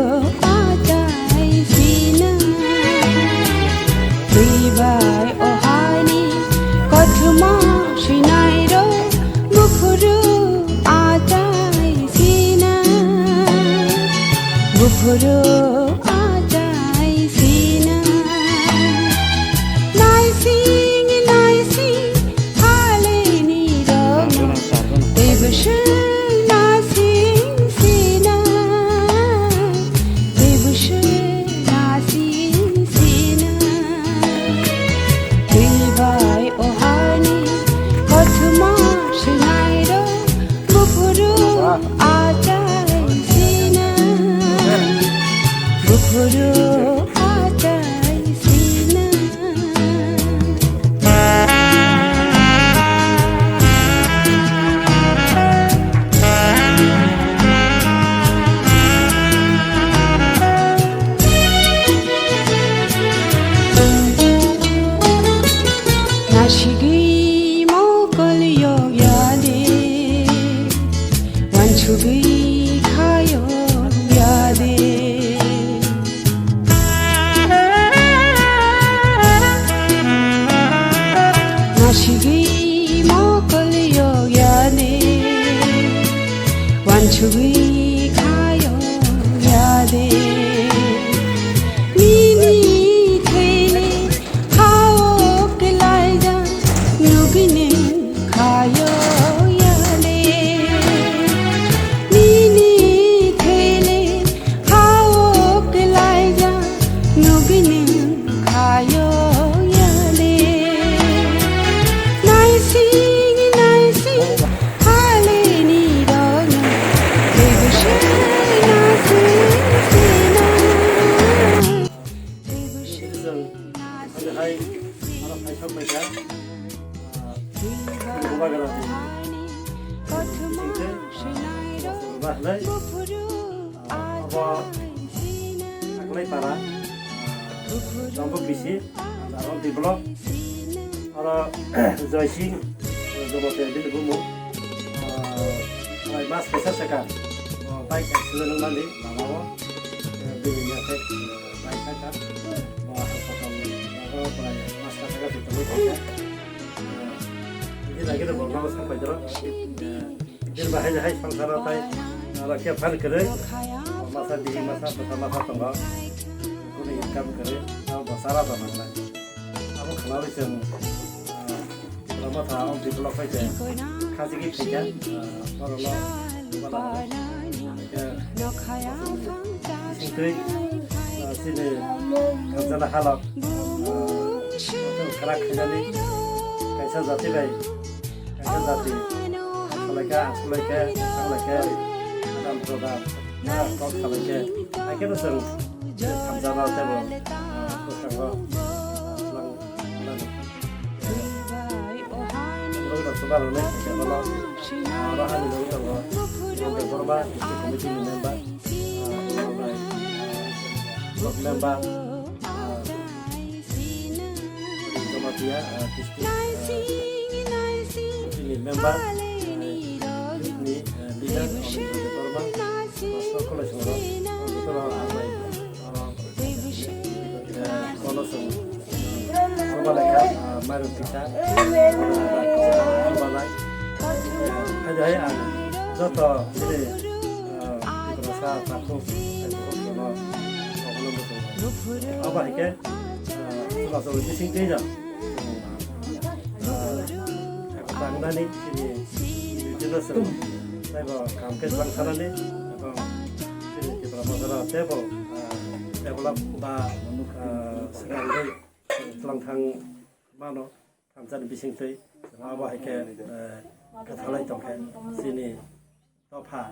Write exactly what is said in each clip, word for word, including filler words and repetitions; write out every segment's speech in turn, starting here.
Achai sina, twi bai o haini kothoma swinai rok, buphuru achai sina, buphuru achai sina. Naising, naising, halini rok, tei bwswk naising sina, tei bwswk naising sina. Twi bai o hani kothoma swinai rok, buphuru achai sina, buphuru achai sina. Nasigwi mokol yokya de, wansugwi kha yokya de. Nasigwi mokol yokya de, wansugwi kha yokya de. Nini thele hao kelaija, nugini khayo yale. Nini thele hao kelaija, nugini khayo yale. Naising, naising, halini rokno, tebwswk naising sina. Tebwswk naising sina. Hai, ano hai sok bai kha. Ah, bubagra ni. Singte, ah, bubagra ni. Ah, abo Aklai para, ah, Jambuk bisi, Jambuk develop. Oro Joy Singh, Jomote bini bumung. Ah, mas kaisa saka, ah, bike accident wngmani lama o, eh, bini yakhe, eh, bike saka. Bo hospital o, bo prai mas kaisa saka tongwi tongkha. Ah, bini lagi bo no sapai jora. Eh, Din bahai jahai sangsaro tai, aro khe phan kwrwi, masa bihi masa bwsa masa tongo, kunu income kwrwi, abo bwsa raja nangnai. Abo khwnawi chwng, ah, Tipra Motha o develop khai khe, khachigwi phaikha, ah, borokno, borokno, khe, singtwi, ah, chini kanjana halok, ah, khara khainani, kaisa jati bai, Kaisa jati, asalaikhe, asalaikhe, asalaikhe, adam proda, ah, kok salaikhe, haikhe no chwng, thamjana tebo, ah, bwskango, lang, lang. Ang rok chuba rwnai, haikhe bono, ah, oro ani logi tongo, Borma, district committee ni member, ah, block member, ah, Jamatia, ah, district, ah, ni member, ah, ni, ah, leader, Abhijit Debbarma, Kosno College horo, ah, jotono hambai, ah, ah, kono chwng, ah, lekha, ah, mairum kisa, ah, kisa, ah, balai. Hai hai ang joto chini, ah, Tiprasa takhuk, takhuk kono, kono muchung. Abo hai khe, ah, chwla chwla bising twi jang. Ah, tangnani chini bibhinno chwng teibo kaham khe twlang sanani, ebong chini Tipra Motha teibo, ah, develop ba, ah, swkang tei twlang thang mano, thamsani bising twi. Abo hai khe, ah, kwthalai tong khe chini dopha,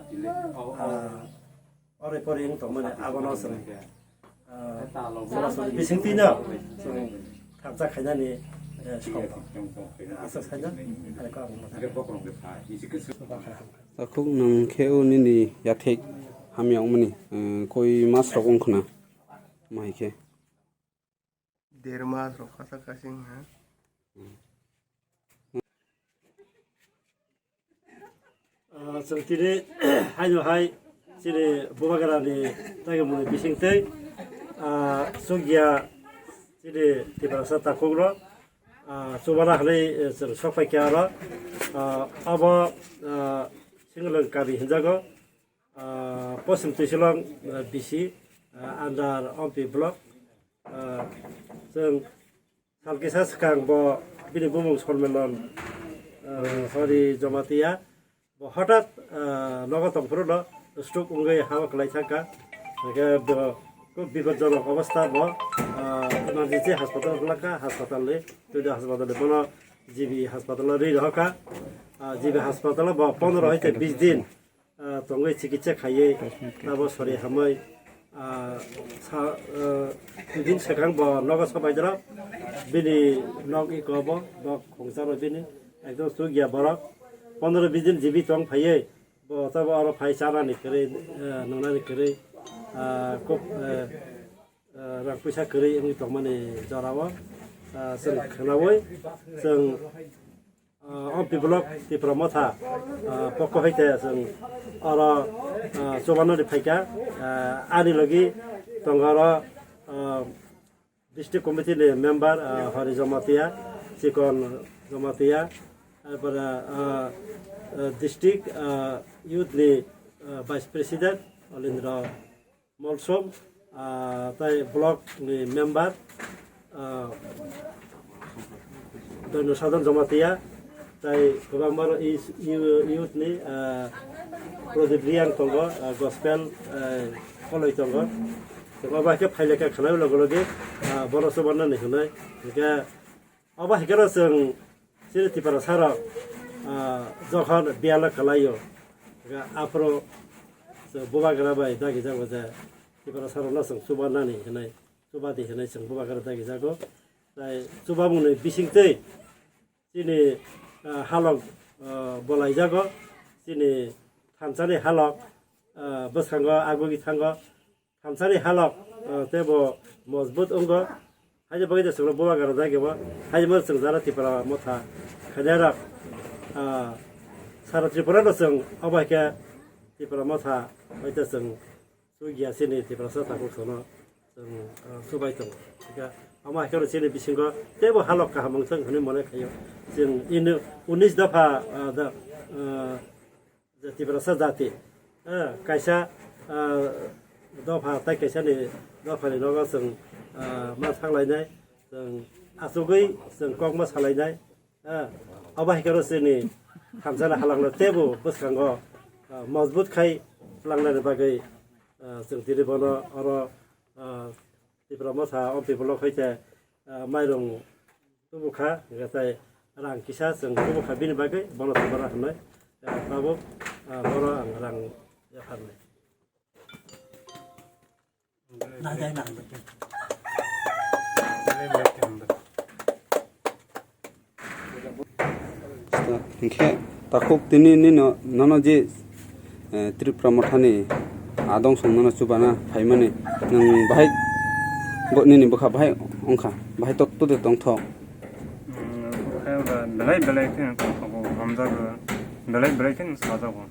ah, ore pore wng tongmani abono chwng, ah, chwla chwla bisingtwino chwng thansa khainani, eh, song tong. Aswk saino, hai khe ang motha. Takhuk nwng khe o nini yathek hamya wngmani, eh, koi mas rok wng khna, mo hai khe. Der mas rok kasa kasing ha. Ah, chwng tini haino hai Chini Bubagrani tagimungni bisingtwi, ah, chukya chini Tiprasa takhukno, ah, chubana hwnwi, eh, chwng sok phaikha oro. Ah, abo, ah, Singlwng kami hinjago, ah, Poschim Twisilong, ah, B C, ah, under Ompi block. Ah, chwng Sal kisa swkang bo bini bumung Sormelon, ah, Hori Jamatia. Bo hothat, ah, nogo tongphuru no stroke wngwi hawa kwlai thangkha. Hwnkhe bo khub bipodjonok obostha bo, ah, emergency hospital wngkha, hospital ni, Twido hospital ni, bono G B hospital o rwi rohorkha. Ah, G B hospital o bo pondro hai tei bis din ah, tongwi chikitsa khaiwi abo sori hamwi, ah, sa, ah, dui din swkang bo nogo sobaidrop bini nok iko bo, nok khungsa bo bini ekdom chukya borok pondro bis din jibi tong phaiwi bo tabo oro phai chanani kwrwi, ah, nwngnani kwrwi, ah, kok, ah, ah, rang puisa kwrwi wngwi tongmani jorao, ah, chwng khwnawi chwng Ah, o P block Tipra Motha, ah, pokko hai te chwng oro, ah, chubanani phaikha, ah, ani logi tongo oro, ah, district committee ni member, ah, Hari Jamatia, Chikon Jamatia, arpore, ah, ah, district, ah, youth ni, ah, vice president Olindra Molsom, ah, tai block ni member, ah, Doino Sadhan Jamatia, tai kwbangma rok is-, yu-, youth ni, ah, Pradip Riang tongo, ah, gospel, ah, koloi tongo. Tei obo hai khe phailekha khwlai loge loge, ah, bono chubanani hwnwi. Hwnkhe Obo hai kheno chwng chini Tiprasa rok, ah, jokhon biyalo kwlaio, aphuru chwng Bubagra bai dagijago je Tiprasa rokno chwng chubanani hinwi, chubadi hinwi chwng Bubagra dagijago. Tai chubamungni bisingtwi chini, ah, halok, ah, bolaijago, chini thansani halok, ah, bwskango agugwi thango. Thansani halok, ah, teibo mojbut wngo. Haini bagwi de chwngno Bubagra dagio. Haini bagwi chwng jara Tipra Motha khainairok, ah, sara Tripura no chwng obo hai khe Tipra Motha bai ta chwng chukya chini Tiprasa takhuk sono chwng, ah, chubai tongo. Hwnkhe omo hai khe chini bisingo teibo halok kaham wngthung hwnwi mone khaio. Chwng ini unis dopha, ah, da, ah, Je Tiprasa jati, eh, kaisa, eh, dopha tai kaisa ni dopha ni nogo chwng, eh, ma thanglainai, chwng achugwi chwng kok ma salainai, eh, obo hai khe oro chini thansani halokno teibo bwskango, eh, mojbut khai langlaini bagwi, eh, chwng tini bono oro, eh, Tipra Motha Ompi block hai khe, eh, mairung tubu kha, hwnkhe tai rang kisa chwng tubu kha bini bagwi bono tubura hwnwi, eh, tabuk, ah, bono ang rang yapharnai. Hwnkhe takhuk tini nino, nono je eh, Tripura Mothani adong songmano chubana phaimani nwng bahai bo nini bwkha bahai wngkha, bahai totto de tongthok. Hmm, bwkha ba belai belai khe tongthogo, hamjago, belai belai khe sajago.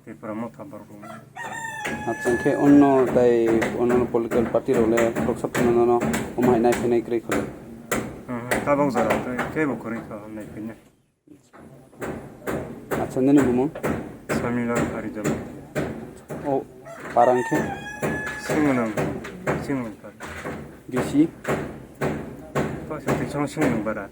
Tripura Motha borok. Acha, hwnkhe onno tai onno political party rok le khoroksa phano nono omo hai nai phainai kwrwi khwlai. Hmm, tabok jora tei kebo kwrwi kha nai phainai. Acha, nini bumung? Samilal Harijama. O, parang khe? Singmwnang, Singmwnang para. Bisi? Pasal Tisong Singmwnang para.